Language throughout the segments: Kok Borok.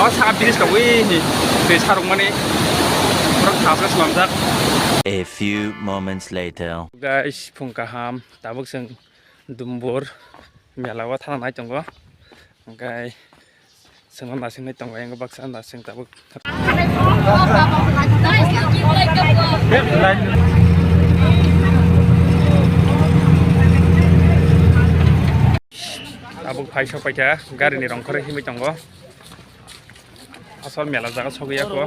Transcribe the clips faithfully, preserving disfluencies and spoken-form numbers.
Saka bridge kawi ni twi sarwngmani borok thasla swnamjak. A few moments later. Guys, phung kaham, tabuk chwng Dumbur mela o thana nai tongo. Hwnkhe chwngno naisingwi tongo, ayang baksa naising tabuk. Tabuk phai sok paikha, gari ni rong khorwi himwi tongo. Asol mela jaga sogwi ya ko.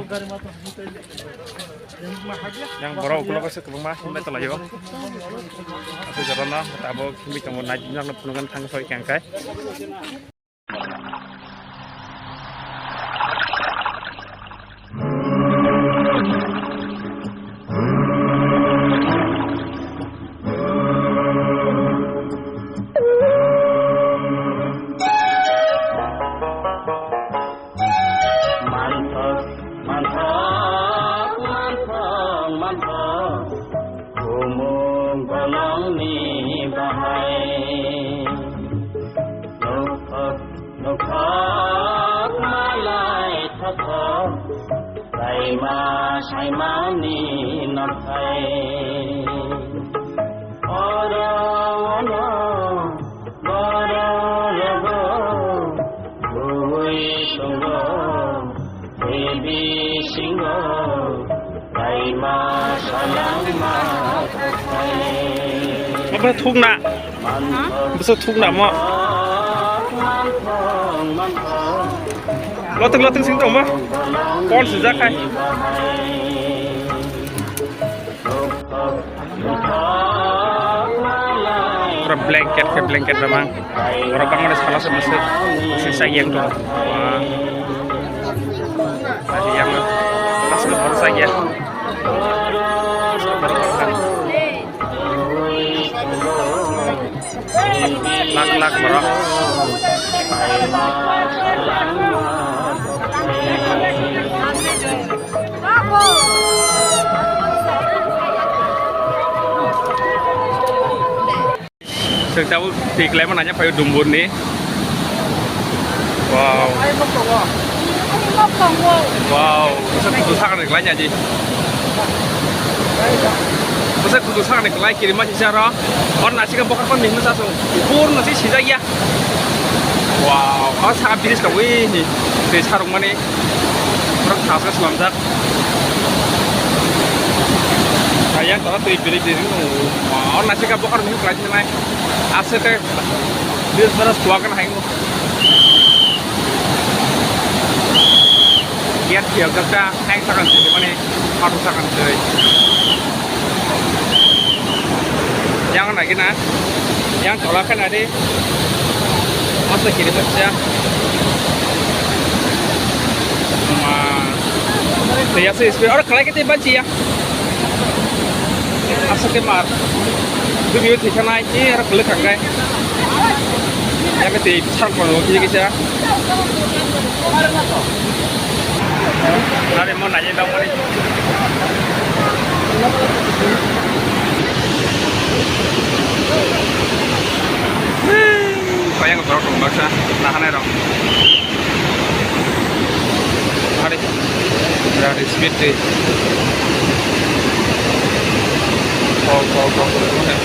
Yang borok ukulok se kwbangma himlai tonglaio. Asol jora no tabuk himwi tongo, nai nok no phunukgani thang soi khe hwnkhe. Manthok, manthok, manthok, manthok, bumung bolongni bahai. Nokthok, nokthok, malai thothok, saima, saimani nokhai. Oro, ono, Borok rogo bui tongo, bui bisingo kaima salangma kathai. Obo thukna. Bwswk thukna mo. Manthong, manthong. Lotwk lotwk sing tongma. Kon sijak khai. Pura blanket khe blanket bamang. Borok bangmani sala se mese se sa yang to. Wah. Lagi yang lo. Pas lo baru saja. Lak lak borok. Chwng tabuk twi kwlaima naina phaio Dumburni. Wow. Wow. Bwsa kudu sakni kwlai nai di. Bwsa kudu sakni kwlai kirima sisa ro. Hor nasika bokhar pan mihma sa sung. Pur nasi sijak ya. Wow. O saka bridge kawi ni. Twi sarung mani. Borok thasla swnamjak. Ayang tara twi biri biri nung. O nasika bokhar mihma kwlai thinai. Aswk khe bridge bara suagan hai nung. Gate phiyok jak ta, hai sakan twi mani, phato sakan twi. Yang nai gina, yang tola khe nai di. Masa kiri bacha. Ma, twi aswk speed, oro khlai khe twi banchi ya. Aswk khe mar. Video thikha nai, e oro kwlwk kha khe. Yang khe twi sal kono kisa kisa. Nari mo nai dong mani. Kaya ko borok tong baksa, nahanai rok. Hari, hari speed deh. Kau, kau, kau, kau.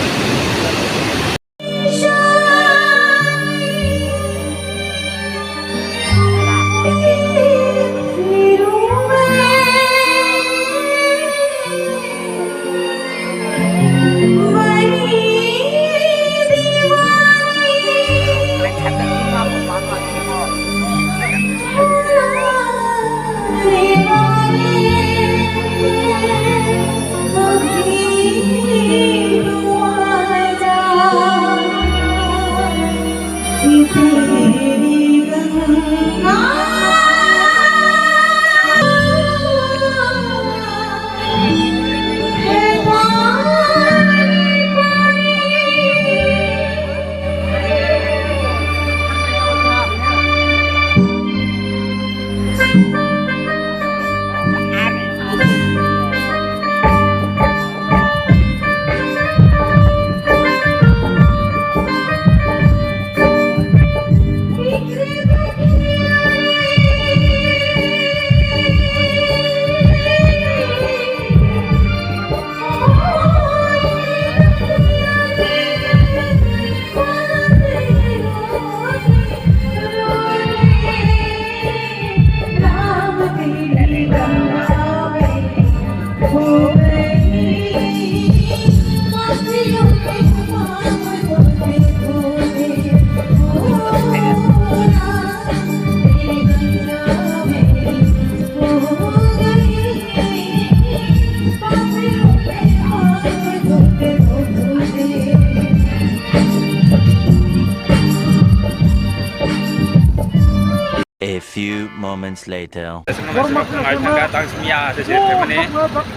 Few moments later. Aswk no naisik rok tongo, ai thangkha, tang simi ya, ase se, family.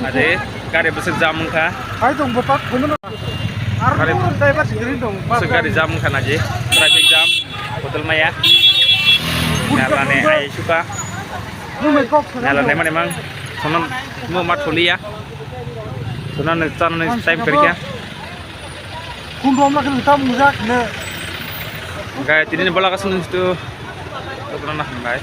Ade, gari bwswk jam wngkha. Hai tong bo tak, bono. Gari bwswk gari jam wngkha naji, traffic jam, hotel maya. Mela ne ai suka. Mela ne mane mang, sono mo ma thuliya. Sono ne chan ne time karikha. Kun rom lakhe tam mujak ne. Gai tini ne bola kasung tu. Tokna na hambai.